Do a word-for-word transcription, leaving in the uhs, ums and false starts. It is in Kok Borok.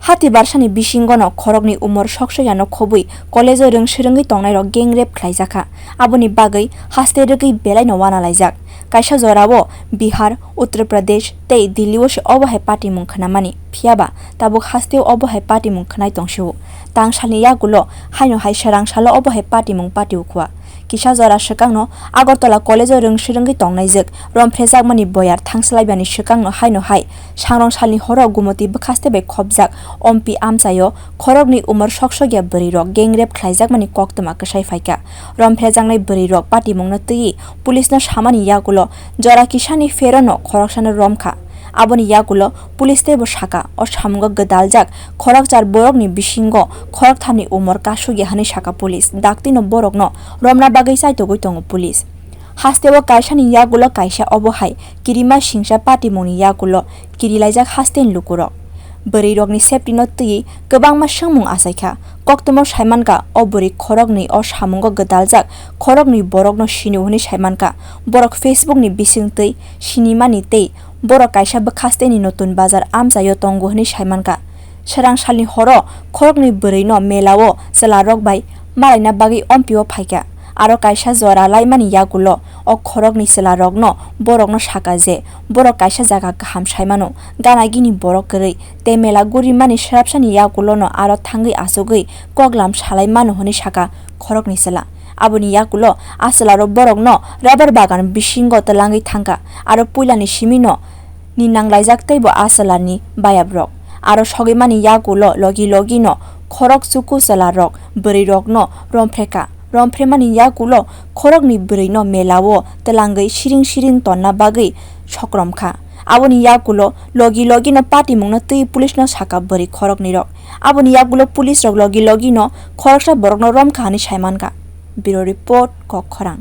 Hati barsani bisingono khoroknwi umor soksok yano khobwi college-o rwng swrwngwi tongnairok gang rape khlaijakha. Aboni bagwi haste rwgwi belaino wanalaijak. Kaisa jorao Bihar, Uttar Pradesh tei Delhi-o se obo hai patimung khnamani, phiyaba tabuk hasteo obo hai patimung khnai tongsio. Tangsalni yagulo haino hai swrang salo obo hai patimung patio khua. Kisa jora swkangno Agartala college-o rwng swrwngwi tongnaijwk romphrjakmani boyar thangslaibani swkangno haino hai sangrong salni horo Gumoti bwkhaste bai khopjak ompi amchaio khoroknwi umor soksokya bwrwirok gang rape khlaijakmani koktwma kwsai phaikha. Romphrjaknai bwrwirok patimungno twiwi police-no samani yagulo jora kisani pherono khoroksano romkha. Aboni yagulo police teibo saka, o samungo gwdaljak khorokchar borokni bisingo khorokthamni umor kasukya hwnwi saka police, daktino borokno romna bagwi chaitogwi tongo police. Hasteo kaisani yagulo kaisa obo hai kirima singsa patimungni yagulo kirilaijak hasteni lukurok. Bwrwirokni safety-no twiwi kwbangma swngmung achaikha. Koktwmao saimankha, o bwrwi khoroknwi o samungo gwdaljak khoroknwi borokno sinio hwnwi saimankha. Borok Facebook-ni bisingtwi sinimani tei borok kaisa bwkhasteni Notun Bazar amchaio tongo hwnwi saimankha. Swrang salni horo khoroknwi bwrwino melao chwlarok bai malaina bagwi ompio phaikha. Aro kaisa jora laimani yagulo o khoroknwi chwlarokno borokno saka je borok kaisa jaga kaham saimano, gana gini borok kwrwi tei mela gurimani swrapsani yagulono aro thangwi achugwi koklam salai mano hwnwi saka khoroknwi chwla. Aboni yagulo a chwlarok borokno rubber bagan bisingo twlangwi thangkha, aro puilani simino ni nanglaijak teibo a chwlani bayabrok. Aro sogwimani yagulo logi logino khorok chuku chwlarok bwrwirokno romphrekha. Romphemani yagulo khoroknwi bwrwino melao twlangwi siring siring tonna bagwi sokromkha. Aboni yagulo logi logino patimungno twi police-no saka bwrwi khoroknwirok. Aboni yagulo police-rok logi logino khoroksa borokno romkha hwnwi saimankha. Bureau Report, Kok Khorang.